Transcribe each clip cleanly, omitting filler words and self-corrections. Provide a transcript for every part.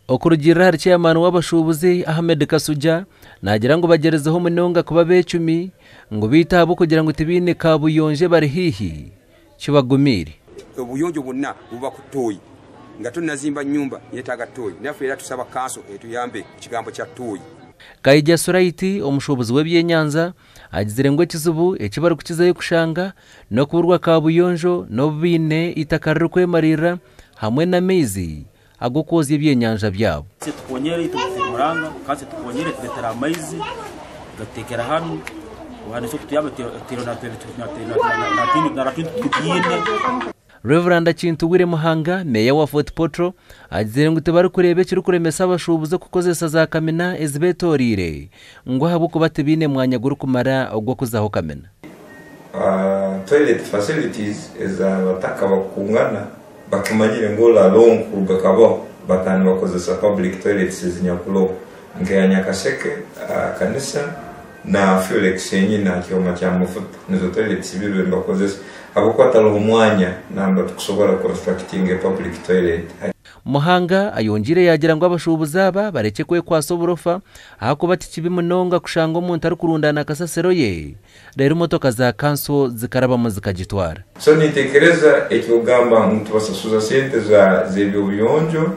Okurugiirira ahari Chairman w'abashuubuzi, Ahmed Kasujja, naagira ngu bagyerizeho munonga kuba abeecumi ngu beitu ahabw'okugira ngu tibaine kaabuyonjo ebari haihi, kibagumiire. Obuyonjo bwona buba ku tooyi. Nga tonazimba nyumba yetaaga tooyi. Naffe era tusaba kanso etuyambe ku kigambo kya tooyi. Kaija Suraiti, omushuubuzi w'ebyenyanja, agizire ngu ekizibu eki barikukizayo kushanga n'okuburwa kaabuyonjo n'obu baine eitaka ririkwemariirira hamwe n'amaizi ag'okwozya ebyenyanja byabo. Kanso etukonyere itwe muranga, kanso etukonyere eturetere amaizi gatutekere hanu Rev. Kintu Willy Muhanga, Meeya wa Fort Portal agizire ngu tibarikureeba ekirikuremesa abashuubuzi okukozesa za kamina ezibetoreire ngu ahabw'okuba tibaine mwanya gurikumara ogw'okuzaho kamina. Toilet facilities ezabataka bakukungana bakimanyire ngu all along kuruga kabaho bakaba nibakozesa public toilets ezinyakuroho nkeya Nyakasheke aha kanisa na Fulex yenyini aha kyoma kya mafuta nizo toilets ibiri nibakozesa habwokuba taroho mwanya namba tukusobora constructinga a public toilet. Muhanga ayongiire yaagira ngu abashuubuzi aba barekye kwekwatsa oburofa ahakuba ti kibi munonga kushanga omuntu arikurundaana kasasiro ye reero motoka za kanso zikarabamu zikagitwara. So nintekereza eky'okugamba ngu tubasasuza sente za z'eby'obuyonjo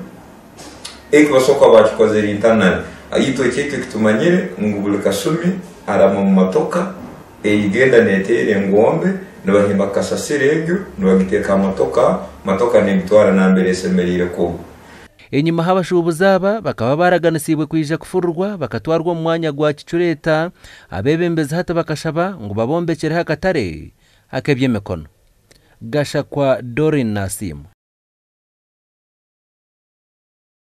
eki basobora kuba bakikozere internally. Itwe ekyaitu ekitumanyire ngu buli kasumi araba omu matoka eigenda neteera engombe nibahimba kasasiro egyo nibagiteeka aha matoka, matoka negitwara nambere esemeriire kuba. Enyimaho abashuubuzi aba bakaba baaraganisiibwe kwija kufurirwa bakatwarwa omu mwanya gwa Kicureeta, abeebembezi hati bakashaba ngu babombekyereho akatare ak'eby'emikono. Gashakwa Doreen Nasiimwe.